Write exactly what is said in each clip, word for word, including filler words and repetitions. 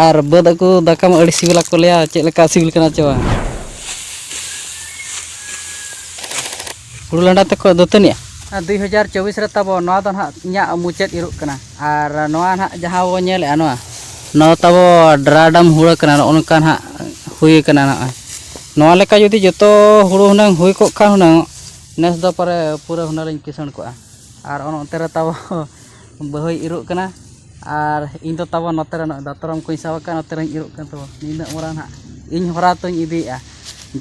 ᱟᱨ ᱵᱟᱹᱫᱽ ᱟᱹᱜᱩ ᱫᱟᱠᱟ ᱢᱟ ᱟᱹᱰᱤ ᱥᱤᱵᱤᱞᱟ ᱠᱚ ᱞᱟᱹᱭᱟ, ᱪᱮᱫ ᱞᱮᱠᱟ ᱥᱤᱵᱤᱞ ᱠᱟᱱᱟ ᱪᱮ ᱵᱟᱝ? ᱦᱩᱲᱩ ᱞᱟᱸᱰᱟ ᱛᱮᱠᱚ ᱫᱟᱹᱛᱟᱹᱱᱤᱜᱼᱟ᱾ ᱟᱨ ᱫᱩᱭ ᱦᱟᱡᱟᱨ ᱪᱚᱵᱵᱤᱥ ᱨᱮ ᱛᱟᱵᱚ ᱱᱚᱣᱟ ᱫᱚ ᱱᱟᱦᱟᱜ ᱤᱧᱟᱹᱜ ᱢᱩᱪᱟᱹᱫ ᱤᱨᱚᱜ ᱠᱟᱱᱟ᱾ ᱟᱨ ᱱᱚᱣᱟ ᱱᱟᱦᱟᱜ ᱡᱟᱦᱟᱸ ᱵᱚ ᱧᱮᱞᱮᱫᱼᱟ, ᱱᱚᱣᱟ, ᱱᱚᱣᱟ ᱛᱟᱵᱚ ᱰᱨᱟᱰᱟᱢ ᱦᱩᱲᱟᱹ ᱠᱟᱱᱟ, ᱱᱚᱜᱼᱚ ᱱᱚᱝᱠᱟ ᱱᱟᱦᱟᱜ ᱦᱩᱭ ᱠᱟᱱᱟ ᱱᱚᱜᱼᱚᱭ᱾ ᱱᱚᱣᱟ ᱞᱮᱠᱟ ᱡᱩᱫᱤ ᱡᱚᱛᱚ ᱦᱩᱲᱩ ᱦᱩᱱᱟᱹᱝ ᱦᱩᱭ ᱠᱚᱜ ᱠᱷᱟᱱ ᱦᱩᱱᱟᱹᱝ, ᱱᱮᱥ ᱫᱚ ᱯᱟᱨᱮ ᱯᱩᱨᱟᱹ ᱦᱩᱱᱟᱹᱝ ᱞᱤᱧ ᱠᱤᱥᱟᱹᱬ ᱠᱚᱜᱼᱟ᱾ ᱟᱨ ᱚᱱ-, ᱚᱱᱛᱮ ᱨᱮ ᱛᱟᱵᱚ ᱵᱟᱹᱦᱩᱭ ᱤᱨᱚᱜ ᱠᱟᱱᱟ᱾ ᱟᱨ ᱤᱧ ᱫᱚ ᱛᱟᱵᱚ ᱱᱚᱛᱮ ᱨᱮ ᱱᱚᱜᱼᱚᱭ ᱫᱟᱛᱨᱚᱢ ᱠᱚᱧ ᱥᱟᱵ ᱟᱠᱟᱫ, ᱱᱚᱛᱮ ᱨᱮᱧ ᱤᱨᱚᱜ ᱠᱟᱱ ᱛᱟᱵᱚ᱾ ᱱᱤᱱᱟᱹᱜ ᱢᱟᱨᱟᱝ ᱦᱟᱸᱜ ᱤᱧ ᱦᱚᱨᱟ ᱛᱚᱧ ᱤᱫᱤᱭᱮᱫᱼᱟ᱾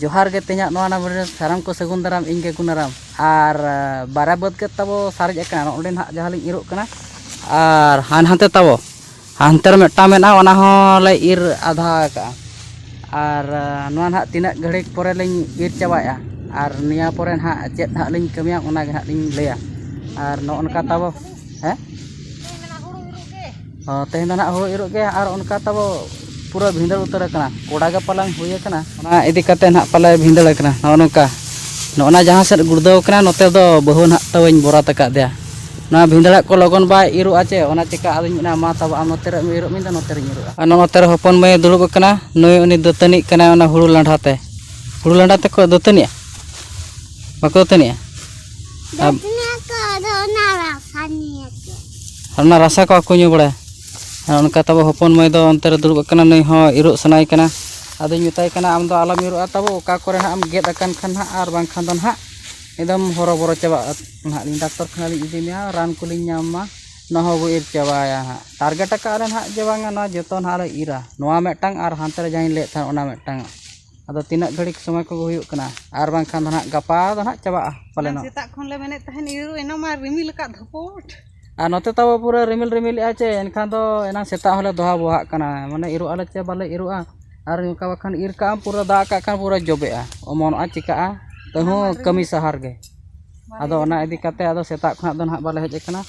ᱡᱚᱦᱟᱨ ᱜᱮ ᱛᱮᱦᱮᱧᱟᱜ ᱱᱚᱣᱟ ᱱᱟᱢᱵᱟᱨ ᱨᱮ ᱥᱟᱱᱟᱢ ᱠᱚ ᱥᱟᱹᱜᱩᱱ ᱫᱟᱨᱟᱢ, ᱤᱧ ᱜᱮ ᱜᱩᱱᱟᱨᱟᱢ᱾ ᱟᱨ, ᱟ, ᱵᱟᱨᱭᱟ ᱵᱟᱹᱫᱽ ᱜᱮ ᱛᱟᱵᱚ ᱥᱟᱨᱮᱡ ᱟᱠᱟᱱᱟ, ᱱᱚᱸᱰᱮ ᱱᱟᱦᱟᱜ ᱡᱟᱦᱟᱸ ᱞᱤᱧ ᱤᱨᱚᱜ ᱠᱟᱱᱟ᱾ ᱟᱨ ᱦᱟᱱ-, ᱦᱟᱱᱛᱮ ᱛᱟᱵᱚ, ᱦᱟᱱᱛᱮ ᱨᱮ ᱢᱤᱫᱴᱟᱝ ᱢᱮᱱᱟᱜᱼᱟ, ᱚᱱᱟ ᱦᱚᱸ ᱞᱮ ᱤᱨ ᱟᱫᱷᱟ ᱟᱠᱟᱜᱼᱟ᱾ ᱟᱨ, ᱟ, ᱱᱚᱣᱟ ᱱᱟᱦᱟᱜ ᱛᱤᱱᱟᱹᱜ ᱜᱷᱟᱹᱲᱤᱡ ᱯᱚᱨᱮ ᱞᱤᱧ ᱤᱨ ᱪᱟᱵᱟᱭᱮᱫᱼᱟ᱾ ᱟᱨ ᱱᱤᱭᱟᱹ ᱯᱚᱨᱮ ᱱᱟᱦᱟᱜ ᱪᱮᱫ ᱦᱟᱸᱜ ᱞᱤᱧ ᱠᱟᱹᱢᱤᱭᱟ, ᱚᱱᱟ ᱜᱮ ᱱᱟᱦᱟᱜ ᱞᱤᱧ ᱞᱟᱹᱭᱟ᱾ ᱟᱨ ᱱᱚᱜᱼᱚ ᱱᱚᱝᱠᱟ ᱛᱟᱵᱚ, ᱦᱮᱸ? ᱚ, ᱛᱮᱦᱮᱧ ᱫᱚ ᱱᱟᱦᱟᱜ ᱦᱩᱲᱩ ᱤᱨᱚᱜ ᱜᱮ, ᱟᱨ ᱚᱱᱠᱟ ᱛᱟᱵᱚ ᱯᱩᱨᱟᱹ ᱵᱷᱤᱸᱫᱟᱹᱲ ᱩᱛᱟᱹᱨ ᱟᱠᱟᱱᱟ, ᱠᱚᱲᱟ ᱜᱮ ᱯᱟᱞᱟᱝ ᱦᱩᱭ ᱟᱠᱟᱱᱟ᱾ ᱚᱱᱟ ᱤᱫᱤ ᱠᱟᱛᱮ ᱱᱟᱦᱟᱜ ᱯᱟᱞᱮ ᱵᱷᱤᱸᱫᱟᱹᱲ ᱟᱠᱟᱱᱟ, ᱱᱚᱜᱼᱚ ᱱᱚᱝᱠᱟ᱾ ᱱᱚᱜᱼᱚ ᱱᱟ ᱡᱟᱦᱟᱸ ᱥᱮᱫ ᱜᱩᱲᱫᱟᱹᱣ ᱟᱠᱟᱱᱟ, ᱱᱚᱛᱮ ᱫᱚ ᱵᱟᱹᱦᱩ ᱱᱟᱦᱟᱜ ᱛᱟᱵᱚᱧ ᱵᱚᱨᱟᱛ ᱟᱠᱟᱫᱮᱭᱟ᱾ ᱱᱚᱣᱟ ᱵᱷᱤᱸᱫᱟᱹᱲᱟᱜ ᱠᱚ ᱞᱚᱜᱚᱱ ᱵᱟᱭ ᱤᱨᱚᱜᱼᱟ ᱪᱮ, ᱚᱱᱟ ᱪᱤᱠᱟ ᱟᱫᱚᱧ ᱢᱮᱱᱟ, "ᱢᱟ ᱛᱟᱵᱚ ᱟᱢ ᱱᱚᱛᱮ ᱨᱮ ᱤᱨᱚᱜ ᱢᱮ, ᱤᱧ ᱫᱚ ᱱᱚᱛᱮ ᱨᱮᱧ ᱤᱨᱚᱜᱼᱟ᱾" ᱟᱨ ᱱᱚᱜᱼᱚ ᱱᱚᱛᱮ ᱨᱮ ᱦᱚᱯᱚᱱ ᱢᱟᱹᱭᱮ ᱫᱩᱲᱩᱵ ᱟᱠᱟᱱᱟ, ᱱᱩᱭ ᱩᱱᱤ ᱫᱟᱹᱛᱟᱹᱱᱤᱜ ᱠᱟᱱᱟᱭ ᱚᱱᱟ ᱦᱩᱲᱩ ᱞᱟᱸᱰᱷᱟ ᱛᱮ᱾ ᱦᱩᱲᱩ ᱞᱟᱸᱰᱷᱟ ᱛᱮᱠᱚ ᱫᱟᱹᱛᱟᱹᱱᱤᱜᱼᱟ? ᱵᱟᱠᱚ ᱫᱟᱹᱛᱟᱹᱱᱤᱜᱼᱟ? ᱟᱨ ᱫᱟᱹᱛᱟᱹᱱᱤ ᱟᱠᱚ, ᱟᱫᱚ ᱚᱱᱟ ᱨᱟᱥᱟ ᱧᱩᱭᱟᱠᱚ᱾ ᱟᱨ ᱚᱱᱟ ᱨᱟᱥᱟ ᱠᱚ ᱟᱠᱚ ᱧᱩ ᱵᱟᱲᱟᱭᱟ᱾ ᱟᱨ ᱚᱱᱠᱟ ᱛᱟᱵᱚ ᱦᱚᱯᱚᱱ ᱢᱟᱹᱭ ᱫᱚ ᱚᱱᱛᱮ ᱨᱮ ᱫᱩᱲᱩᱵ ᱟᱠᱟᱱᱟ, ᱱᱩᱭ ᱦᱚᱸ ᱤᱨᱚᱜ ᱥᱟᱱᱟᱭᱮ ᱠᱟᱱᱟ᱾ ᱟᱫᱚᱧ ᱢᱮᱛᱟᱭ ᱠᱟᱱᱟ, "ᱟᱢ ᱫᱚ ᱟᱞᱚᱢ ᱤᱨᱚᱜᱼᱟ ᱛᱟᱵᱚ, ᱚᱠᱟ ᱠᱚᱨᱮ ᱦᱟᱸᱜ ᱮᱢ ᱜᱮᱫ ᱟᱠᱟᱱ ᱠᱷᱟᱱ ᱦᱟᱸᱜ, ᱟᱨ ᱵᱟᱝᱠᱷᱟᱱ ᱫᱚ ᱱᱟᱦᱟᱜ ᱮᱠᱫᱚᱢ ᱦᱚᱨᱚᱵᱚᱨᱚ ᱪᱟᱵᱟᱜᱼᱟ ᱱᱟᱦᱟᱜ, ᱰᱟᱠᱛᱚᱨ ᱠᱷᱟᱱᱟ ᱞᱤᱧ ᱤᱫᱤ ᱢᱮᱭᱟ, ᱨᱟᱱ ᱠᱚᱞᱤᱧ ᱧᱟᱢ ᱢᱟ, ᱱᱚᱣᱟ ᱦᱚᱸ ᱵᱚ ᱤᱨ ᱪᱟᱵᱟᱭᱟ ᱦᱟᱸᱜ᱾" ᱴᱟᱨᱜᱮᱴ ᱟᱠᱟᱫ ᱞᱮ ᱱᱟᱦᱟᱜ ᱡᱮ ᱵᱟᱝᱟ ᱱᱚᱣᱟ ᱡᱚᱛᱚ ᱱᱟᱦᱟᱜ ᱞᱮ ᱤᱨᱟ, ᱱᱚᱣᱟ ᱢᱤᱫᱴᱟᱝ ᱟᱨ ᱦᱟᱱᱛᱮ ᱨᱮ ᱡᱟᱦᱟᱸᱧ ᱞᱟᱹᱭᱮᱫ ᱛᱟᱦᱮᱸᱫ ᱚᱱᱟ ᱢᱤᱫᱴᱟᱝ᱾ ᱟᱫᱚ ᱛᱤᱱᱟᱹᱜ ᱜᱷᱟᱹᱲᱤᱡ ᱥᱚᱢᱚᱭ ᱠᱚ ᱦᱩᱭᱩᱜ ᱠᱟᱱᱟ, ᱟᱨ ᱵᱟᱝᱠᱷᱟᱱ ᱫᱚ ᱱᱟᱦᱟᱜ ᱜᱟᱯᱟ ᱫᱚ ᱱᱟᱦᱟᱜ ᱪᱟᱵᱟᱜᱼᱟ ᱯᱟᱞᱮᱱᱚᱜ᱾ ᱥᱮᱛᱟᱜ ᱠᱷᱚᱱ ᱞᱮ ᱢᱮᱱᱮᱫ ᱛᱟᱦᱮᱱ ᱤᱨᱚᱜ, ᱮᱱᱟ ᱢᱟ ᱨᱤᱢᱤᱞ ᱟᱠᱟᱫ ᱫᱷᱟᱯᱚᱴ᱾ ᱟᱨ ᱱᱚᱛᱮ ᱛᱟᱵᱚ ᱯᱩᱨᱟᱹ ᱨᱤᱢᱤᱞ ᱨᱤᱢᱤᱞᱮᱜᱼᱟ ᱪᱮ, ᱮᱱᱠᱷᱟᱱ ᱫᱚ ᱮᱱᱟᱝ ᱥᱮᱛᱟᱜ ᱦᱚᱸᱞᱮ ᱫᱚᱦᱟ ᱵᱚᱦᱟᱜ ᱠᱟᱱᱟ, ᱢᱟᱱᱮ ᱤᱨᱚᱜ ᱟᱞᱮ ᱪᱮ ᱵᱟᱞᱮ ᱤᱨᱚᱜᱼᱟ᱾ ᱟᱨ ᱚᱱᱠᱟ ᱵᱟᱠᱷᱟᱱ ᱤᱨ ᱠᱟᱜᱼᱟᱢ, ᱯᱩᱨᱟᱹ ᱫᱟᱜ ᱠᱟᱜ ᱠᱷᱟᱱ ᱯᱩᱨᱟᱹ ᱡᱚᱵᱮᱜᱼᱟ, ᱚᱢᱚᱱᱚᱜᱼᱟ, ᱪᱤᱠᱟᱜᱼᱟ, ᱛᱟᱹᱦᱩᱸ ᱠᱟᱹᱢᱤ ᱥᱟᱦᱟᱨ ᱜᱮ᱾ ᱟᱫᱚ ᱚᱱᱟ ᱤᱫᱤ ᱠᱟᱛᱮ ᱟᱫᱚ ᱥᱮᱛᱟᱜ ᱠᱷᱚᱱᱟᱜ ᱫᱚ ᱱᱟᱦᱟᱜ ᱵᱟᱞᱮ ᱦᱮᱡ ᱟᱠᱟᱱᱟ᱾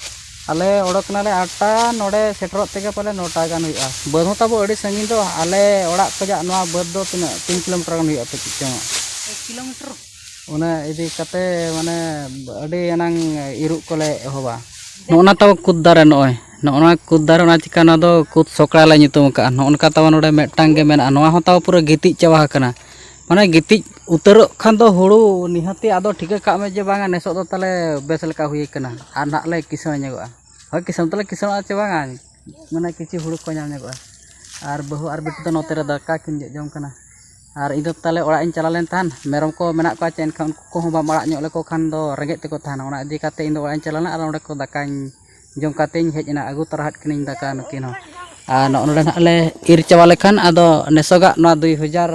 ᱟᱞᱮ ᱚᱰᱚᱠ ᱮᱱᱟᱞᱮ ᱟᱴᱴᱟ, ᱱᱚᱰᱮ ᱥᱮᱴᱮᱨᱚᱜ ᱛᱮᱜᱮ ᱯᱟᱞᱮ ᱱᱚᱴᱟ ᱜᱟᱱ ᱦᱩᱭᱩᱜᱼᱟ᱾ ᱵᱟᱹᱫᱽ ᱦᱚᱸ ᱛᱟᱵᱚ ᱟᱹᱰᱤ ᱥᱟᱺᱜᱤᱧ ᱫᱚ, ᱟᱞᱮ ᱚᱲᱟᱜ ᱠᱷᱚᱱᱟᱜ ᱱᱚᱣᱟ ᱵᱟᱹᱫᱽ ᱫᱚ ᱛᱤᱱᱟᱹᱜ, ᱛᱤᱱ ᱠᱤᱞᱳᱢᱤᱴᱟᱨ ᱜᱟᱱ ᱦᱩᱭᱩᱜᱼᱟ ᱯᱟᱪᱮᱫ ᱪᱚᱝ᱾ ᱮᱠ ᱠᱤᱞᱳᱢᱤᱴᱟᱨ? ᱚᱱᱟ ᱤᱫᱤ ᱠᱟᱛᱮ ᱢᱟᱱᱮ ᱟᱹᱰᱤ ᱮᱱᱟᱝ ᱤᱨᱚᱜ ᱠᱚᱞᱮ ᱮᱦᱚᱵᱟ᱾ ᱱᱚᱜᱼᱚ ᱱᱟ ᱛᱟᱵᱚ ᱠᱩᱫ ᱫᱟᱨᱮ, ᱱᱚᱜᱼᱚᱭ ᱱᱚᱜᱼᱚ ᱱᱚᱣᱟ ᱠᱩᱫ ᱫᱟᱨᱮ, ᱚᱱᱟ ᱪᱤᱠᱟ ᱱᱚᱣᱟ ᱫᱚ ᱠᱩᱫ ᱥᱚᱠᱲᱟ ᱞᱮ ᱧᱩᱛᱩᱢ ᱟᱠᱟᱫᱼᱟ᱾ ᱱᱚᱜᱼᱚ ᱱᱚᱝᱠᱟ ᱛᱟᱵᱚᱱ ᱱᱚᱰᱮ ᱢᱤᱫᱴᱟᱝ ᱜᱮ ᱢᱮᱱᱟᱜᱼᱟ, ᱱᱚᱣᱟ ᱦᱚᱸ ᱛᱟᱵᱚ ᱯᱩᱨᱟᱹ ᱜᱤᱛᱤᱡ ᱪᱟᱵᱟ ᱟᱠᱟᱱᱟ᱾ ᱢᱟᱱᱮ ᱜᱤᱛᱤᱡ ᱩᱛᱟᱹᱨᱚᱜ ᱠᱷᱟᱱ ᱫᱚ ᱦᱩᱲᱩ ᱱᱤᱦᱟᱹᱛᱤ ᱟᱫᱚ ᱴᱷᱤᱠᱟᱹ ᱠᱟᱜ ᱢᱮ ᱡᱮ ᱵᱟᱝᱟ ᱱᱮᱥᱚᱜ ᱫᱚ ᱛᱟᱞᱮ ᱵᱮᱥ ᱞᱮᱠᱟ ᱦᱩᱭ ᱟᱠᱟᱱᱟ, ᱟᱨ ᱱᱟᱦᱟᱜ ᱞᱮ ᱠᱤᱥᱟᱹᱬ ᱧᱚᱜᱚᱜᱼᱟ᱾ ᱦᱳᱭ, ᱠᱤᱥᱟᱹᱬ ᱫᱚᱞᱮ ᱠᱤᱥᱟᱹᱬᱚᱜᱼᱟ ᱪᱮ ᱵᱟᱝᱟ, ᱢᱟᱱᱮ ᱠᱤᱪᱷᱩ ᱦᱩᱲᱩ ᱠᱚ ᱧᱟᱢ ᱧᱚᱜᱚᱜᱼᱟ᱾ ᱟᱨ ᱵᱟᱹᱦᱩ ᱟᱨ ᱵᱤᱴᱤ ᱫᱚ ᱱᱚᱛᱮ ᱨᱮ ᱫᱟᱠᱟ ᱠᱤᱱ ᱡᱚᱜ ᱡᱚᱝ ᱠᱟᱱᱟ᱾ ᱟᱨ ᱤᱧ ᱫᱚ ᱛᱟᱞᱮ ᱚᱲᱟᱜ ᱤᱧ ᱪᱟᱞᱟᱣ ᱞᱮᱱ ᱛᱟᱦᱮᱱ, ᱢᱮᱨᱚᱢ ᱠᱚ ᱢᱮᱱᱟᱜ ᱠᱚᱣᱟ ᱪᱮ, ᱮᱱᱠᱷᱟᱱ ᱩᱱᱠᱩ ᱠᱚᱦᱚᱸ ᱵᱟᱢ ᱟᱲᱟᱜ ᱧᱚᱜ ᱞᱮᱠᱚ ᱠᱷᱟᱱ ᱫᱚ ᱨᱮᱸᱜᱮᱡ ᱛᱮᱠᱚ ᱛᱟᱦᱮᱱᱟ᱾ ᱚᱱᱟ ᱤᱫᱤ ᱠᱟᱛᱮ ᱤᱧ ᱫᱚ ᱚᱲᱟᱜ ᱤᱧ ᱪᱟᱞᱟᱣ ᱞᱮᱱᱟ ᱟᱨ ᱚᱸᱰᱮ ᱠᱚ ᱫᱟᱠᱟᱧ ᱡᱚᱢ ᱠᱟᱛᱮᱧ ᱦᱮᱡ ᱮᱱᱟ, ᱟᱹᱜᱩ ᱛᱚᱨᱟ ᱟᱫ ᱠᱤᱱᱟᱹᱧ ᱫᱟᱠᱟ ᱱᱩᱠᱤᱱ ᱦᱚᱸ᱾ ᱟᱨ ᱱᱚᱜᱼᱚ ᱱᱚᱰᱮ ᱱᱟᱦᱟᱜ ᱞᱮ ᱤᱨ ᱪᱟᱵᱟ ᱞᱮᱠᱷᱟᱱ ᱟᱫᱚ ᱱᱮᱥᱚᱜᱟᱜ ᱱᱚᱣᱟ ᱫᱩᱭ ᱦᱟᱡᱟᱨ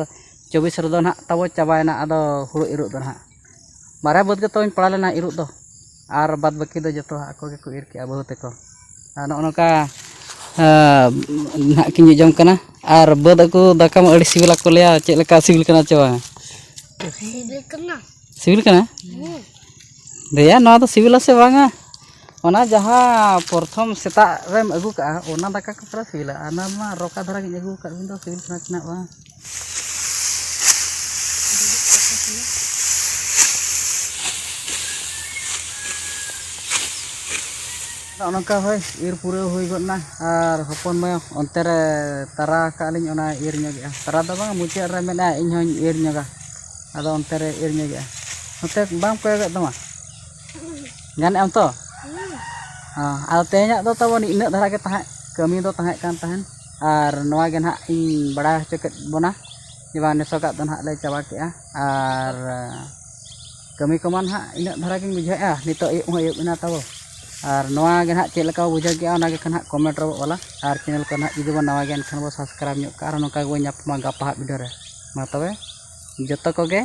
ᱪᱚᱵᱵᱤᱥ ᱨᱮᱫᱚ ᱱᱟᱦᱟᱜ ᱛᱟᱵᱚ ᱪᱟᱵᱟᱭᱮᱱᱟ ᱟᱫᱚ ᱦᱩᱲᱩ ᱤᱨᱚᱜ ᱫᱚ ᱱᱟᱦᱟᱜ᱾ ᱵᱟᱨᱭᱟ ᱵᱟᱹᱫᱽ ᱜᱮ ᱛᱟᱵᱚᱧ ᱯᱟᱲᱟᱣ ᱞᱮᱱᱟ ᱤᱨᱚᱜ ᱫᱚ, ᱟᱨ ᱵᱟᱫᱽ ᱵᱟᱹᱠᱤ ᱫᱚ ᱡᱚᱛᱚ ᱟᱠᱚ ᱜᱮᱠᱚ ᱤᱨ ᱠᱮᱜᱼᱟ ᱵᱟᱹᱦᱩ ᱛᱟᱠᱚ᱾ ᱟᱨ ᱱᱚᱜᱼᱚ ᱱᱚᱝᱠᱟ ᱱᱟᱦᱟᱜ ᱠᱤᱱ ᱡᱚᱡᱚᱢ ᱠᱟᱱᱟ᱾ ᱟᱨ ᱵᱟᱹᱫᱽ ᱟᱹᱜᱩ ᱫᱟᱠᱟ ᱢᱟ ᱟᱹᱰᱤ ᱥᱤᱵᱤᱞᱟ ᱠᱚ ᱞᱟᱹᱭᱟ, ᱪᱮᱫ ᱞᱮᱠᱟ ᱥᱤᱵᱤᱞ ᱠᱟᱱᱟ ᱪᱮ ᱵᱟᱝ? ᱥᱤᱵᱤᱞ ᱠᱟᱱᱟ᱾ ᱥᱤᱵᱤᱞ ᱠᱟᱱᱟ? ᱦᱩᱸ᱾ ᱫᱮᱭᱟ, ᱱᱚᱣᱟ ᱫᱚ ᱥᱤᱵᱤᱞᱟ ᱥᱮ ᱵᱟᱝᱟ? ᱚᱱᱟ ᱡᱟᱦᱟᱸ ᱯᱨᱚᱛᱷᱚᱢ ᱥᱮᱛᱟᱜ ᱨᱮᱢ ᱟᱹᱜᱩ ᱠᱟᱜᱼᱟ, ᱚᱱᱟ ᱫᱟᱠᱟ ᱠᱚ ᱯᱩᱨᱟᱹ ᱥᱤᱵᱤᱞᱟ᱾ ᱟᱨ ᱱᱚᱣᱟ ᱢᱟ ᱨᱚᱠᱟ ᱫᱷᱟᱨᱟ ᱜᱤᱧ ᱟᱹᱜᱩ ᱟᱠᱟᱫ ᱵᱤᱱ ᱫᱚ, ᱥᱤᱵᱤᱞ ᱠᱟᱱᱟ ᱥᱮ ᱱᱟᱜ ᱵᱟᱝ? ᱱᱚᱜᱼᱚ ᱱᱚᱝᱠᱟ ᱦᱳᱭ, ᱤᱨ ᱯᱩᱨᱟᱹᱣ ᱦᱩᱭ ᱜᱚᱫ ᱮᱱᱟ᱾ ᱟᱨ ᱦᱚᱯᱚᱱ ᱢᱟᱹᱭ ᱚᱱᱛᱮ ᱨᱮ ᱛᱟᱨᱟ ᱟᱠᱟᱫ ᱞᱤᱧ, ᱚᱱᱟ ᱤᱨ ᱧᱚᱜᱮᱜᱼᱟ᱾ ᱛᱟᱨᱟ ᱫᱚ ᱵᱟᱝ, ᱢᱩᱪᱟᱹᱫ ᱨᱮ ᱢᱮᱱᱟᱜᱼᱟ, ᱤᱧ ᱦᱚᱧ ᱤᱨ ᱧᱚᱜᱟ᱾ ᱟᱫᱚ ᱚᱱᱛᱮ ᱨᱮ ᱤᱨ ᱧᱚᱜᱮᱜᱼᱟ᱾ ᱱᱚᱛᱮ ᱵᱟᱝ ᱠᱚᱭᱚᱜᱮᱫ ᱛᱟᱢᱟ? ᱜᱟᱱᱮᱫ ᱟᱢ ᱛᱚ? ᱦᱮᱸ, ᱟᱫᱚ ᱛᱮᱦᱮᱧᱟᱜ ᱫᱚ ᱛᱟᱵᱚᱱ ᱤᱱᱟᱹᱜ ᱫᱷᱟᱨᱟ ᱜᱮ ᱛᱟᱦᱮᱸᱫ, ᱠᱟᱹᱢᱤ ᱫᱚ ᱛᱟᱦᱮᱸ ᱠᱟᱱ ᱛᱟᱦᱮᱸᱫ᱾ ᱟᱨ ᱱᱚᱣᱟ ᱜᱮ ᱱᱟᱦᱟᱜ ᱤᱧ ᱵᱟᱲᱟᱭ ᱦᱚᱪᱚ ᱠᱮᱫ ᱵᱚᱱᱟ ᱡᱮ ᱵᱟᱝ ᱱᱮᱥᱚᱜᱟᱜ ᱫᱚ ᱱᱟᱦᱟᱜ ᱞᱮ ᱪᱟᱵᱟ ᱠᱮᱜᱼᱟ᱾ ᱟᱨ ᱠᱟᱹᱢᱤ ᱠᱚᱢᱟ ᱱᱟᱦᱟᱜ ᱤᱱᱟᱹᱜ ᱫᱷᱟᱨᱟ ᱜᱤᱧ ᱵᱩᱡᱷᱟᱹᱣᱮᱫᱼᱟ, ᱱᱤᱛᱚᱜ ᱟᱹᱭᱩᱵ ᱦᱚᱸ ᱟᱹᱭᱩᱵ ᱮᱱᱟ ᱛᱟᱵᱚ᱾ ᱟᱨ ᱱᱚᱣᱟ ᱜᱮ ᱱᱟᱦᱟᱜ ᱪᱮᱫ ᱞᱮᱠᱟ ᱵᱚ ᱵᱩᱡᱷᱟᱹᱣ ᱠᱮᱜᱼᱟ, ᱚᱱᱟ ᱜᱮ ᱠᱷᱟᱱ ᱦᱟᱸᱜ comment ᱨᱚᱵᱚᱜ ᱚᱞᱟ᱾ ᱟᱨ channel ᱠᱚ ᱱᱟᱦᱟᱜ ᱡᱩᱫᱤ ᱵᱚᱱ ᱱᱟᱣᱟ ᱜᱮᱭᱟ, ᱮᱱᱠᱷᱟᱱ ᱵᱚ subscribe ᱧᱚᱜ ᱠᱟᱜᱼᱟ᱾ ᱟᱨ ᱱᱚᱝᱠᱟ ᱜᱮᱵᱚᱱ ᱧᱟᱯᱟᱢᱟ ᱜᱟᱯᱟ ᱦᱟᱸᱜ video ᱨᱮ᱾ ᱢᱟ ᱛᱚᱵᱮ ᱡᱚᱛᱚ ᱠᱚᱜᱮ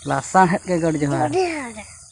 ᱞᱟᱥᱟᱬᱦᱮᱫ ᱜᱮ ᱜᱚᱰ ᱡᱚᱦᱟᱨ᱾ ᱜᱚᱰ ᱡᱚᱦᱟᱨ᱾